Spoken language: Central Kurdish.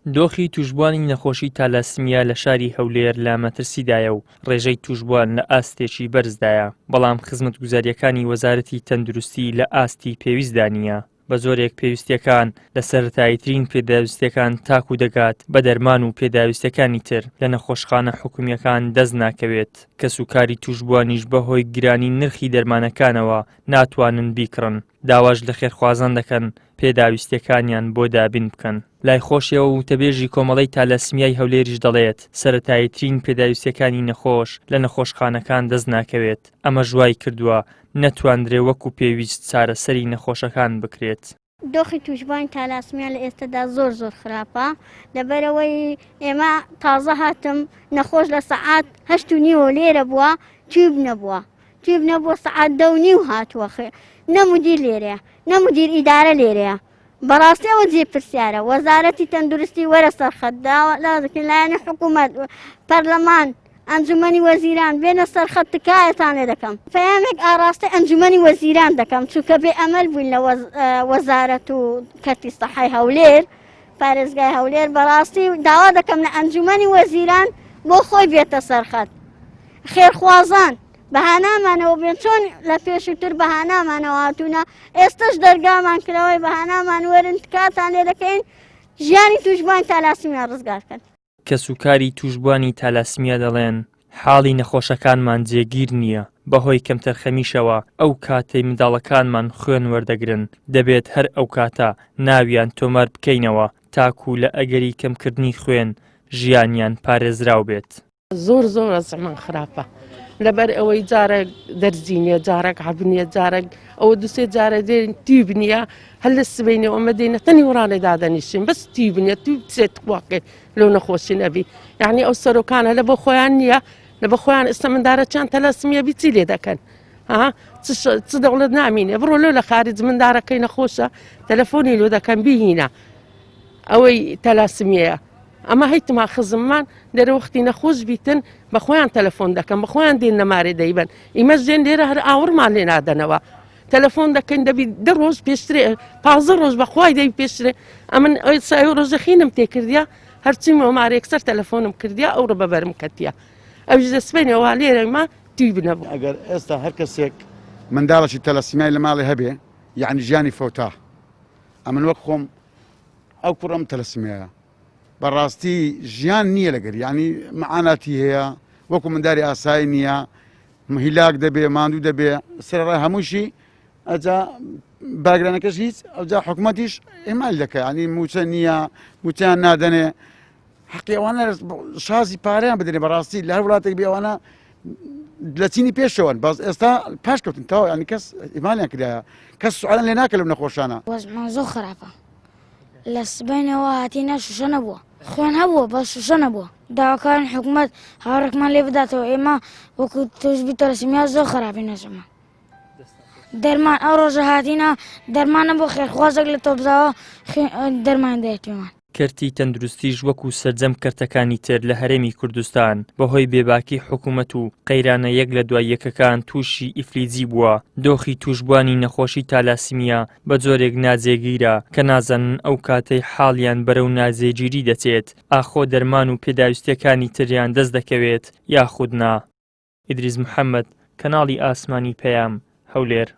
دۆخی تووشبووانی نەخۆشی تالاسمیا لە شاری هەولێر لە مەترسیدایە و ڕێژەی تووشبووان لە ئاستێکی بەرزدایە، بەڵام خزمەتگوزارییەکانی وەزارەتی تەندروستی لە ئاستی پێویستدا نییە، بە جۆرێک پێویستییەکان لە سەرەتاییترین پێداویستییەکان تاکو دەگات بە دەرمان و پێداویستییەکانی تر لە نەخۆشخانە حکومییەکان دەست ناکەوێت، کەسوکاری تووشبووانیش بەهۆی گرانی نرخی دەرمانەکانەوە ناتوانن بیکڕن، داواش لە خێرخوازان دەکەن پێداویستییەکانیان بۆ دابین بکەن. لای خۆشیەوە وتەبێژی کۆمەڵەی تالاسمیای هەولێریش دەڵێت، سەرەتاییترین پێداویستییەکانی نەخۆش لە نەخۆشخانەکان دەست ناکەوێت، ئەمەش وای کردووە نەتواندرێ وەکو پێویست چارەسەری نەخۆشەکان بکرێت. دۆخی تووشبووانی تالاسمیا لە ئێستەدا زۆر زۆر خراپە، لەبەرئەوەی ئێمە تازە هاتم نەخۆش لە سەعات هەشت و نیوەوە لێرە بووە تیوب نەبووە، تیوب نەبووە سەعات دە و نیو هاتووە خێ نە مدیر لێرەیە نە مدیر ئیدارە لێرەیە بەڕاستی ئەوە جێ پرسیارە وەزارەتی تەندروستی وەرە سەرخەت داوا لازکن لایەنی حکوومەت پەرلەمان ئەنجومەنی وەزیران بێنە سەرخەت تکایەتان لێ دەکەم پەیامێک ئاراستەی ئەنجومەنی وەزیران دەکەم چونکە بێ ئەمەل بووین لە وەزارەت و کەرتی سەحای هەولێر پارێزگای هەولێر بەڕاستی داوا دەکەم لە ئەنجومەنی وەزیران بۆ خۆی بێتە سەرخەت خێرخوازان بەهانامانەوە بێن چۆن لە پێشووتر بەهانامانەوە هاتوونە ئێستش دەرگامان کراوەی بەهانامان وەرن تکاتان لێ دەکەین ژیانی تووشبووان تالاسیمیا ڕزگارکەن. کەسوکاری تووشبووانی تالاسیمیا دەڵێن، حاڵی نەخۆشەکانمان جێگیر نییە، بەهۆی کەمتەرخەمیشەوە ئەو کاتەی منداڵەکانمان خوێن وەردەگرن دەبێت هەر ئەوکاتە ناویان تۆمار بکەینەوە تاکو لە ئەگەری کەمکردنی خوێن ژیانیان پارێزراو بێت. زۆر زۆر وەزعمان خراپە لەبەر ئەوەی جارێک دەرزی نییە جارێک عەب نییە جارێک ئەوە دوسێ جارە دێن تیب نییە هەر لە سبەینێ ئەمە دێنە تەنی وڕانێ دادەنیشین بەس تیب نییە تو بچێت تخواکەی لەو نەخۆشی نەبی یعنی ئەو سەرۆکانە لە بۆ خۆیان نییە لە بە خۆیان ئێستا مندارە چیان تەلەسمیە بی چی لێ دەکەن ها چ دەوڵەت نامینێ بڕۆ لۆ لە خارج مندارەکەی نەخۆشە تەلەفۆنی لۆ دەکەن بیهینە ئەوەی تەلاسمیەیە ئەمە هەیتما خزممان دەرە وەختی نەخۆش بیتن بە خۆیان تەلەفۆن دەکەن بە خۆیان دێن نەمارێ دەیبەن ئیمەش دێن لێرە هەر ئاوڕمان لێ نادەنەوە تەلەفۆن دەکەین دەبی دە ڕۆژ پێشترێ پازە ڕۆژ بەخوای دەی پێشترێ ئەمن ئەو ڕۆژە خینم تێکردیا هەرچی مۆمارێکسەر تەلەفۆنم کردیا ئەو ڕە بەبەرم کەتیە ئەویش لە سبەینێوە لێرەما توی بنەبوو. ئەگەر ئێستا هەر کەسێک منداڵێکی تەلەسیمیای لە ماڵێ هەبێ یەعنی ژیانی فەوتا ئەمن وەک خۆم ئەو کوڕەم تەلەسیمیایە بەڕاستی ژیان نییە لەگەر یعنی معاناتی هەیە وەکو منداری ئاسایی نییە هیلاک دەبێ ماندوو دەبێ سەرڕای هەمووشی ئەجا باگرانەکەش هیچ ئەوجا حکوومەتیش ئێمال دەکە ینی موچە نییە موچیان نادەنێ حەقی ئەوانە شازی پارەیان بدرێ بەڕاستی لە هەر وڵاتێک بێ ئەوانە لە چینی پێشەوەن باز ئێستا پاش کەوتن تاو ینی کەس ئیمالیان کرایە کەس سوالان لێ ناکە لەو نەخۆشانە. وەزمان زۆر خراپە لە سبەینەوە هاتینە شوشە نەبووە خوێن هەبووە بەس شوشە نەبووە داواکارین حکومەت هاوڕێکمان لێ بداتەوە ئێمە وەکو توشبی تەلەسیمیا زۆر خراپین نەزمان دەرمان ئەو ڕۆژە هاتینە دەرمانە بۆ خێرخوازێک لە تۆپزاوە دەرمان دەێتیمان. کەرتی تەندروستیش وەکو سەرجەم کەرتەکانی تر لە هەرێمی کوردستان بەهۆی بێباکی حکومەت و قەیرانە یەک لە دوای یەکەکان تووشی ئیفلیجی بووە، دۆخی تووشبووانی نەخۆشی تالاسیمیا بە جۆرێک ناجێگیرە کە نازانن ئەو کاتەی حاڵیان بەرەو ناجێگیری دەچێت ئاخۆ دەرمان و پێداویستییەکانی تریان دەست دەکەوێت یاخود نا. ئیدریس محەمەد، کەناڵی ئاسمانی پەیام، هەولێر.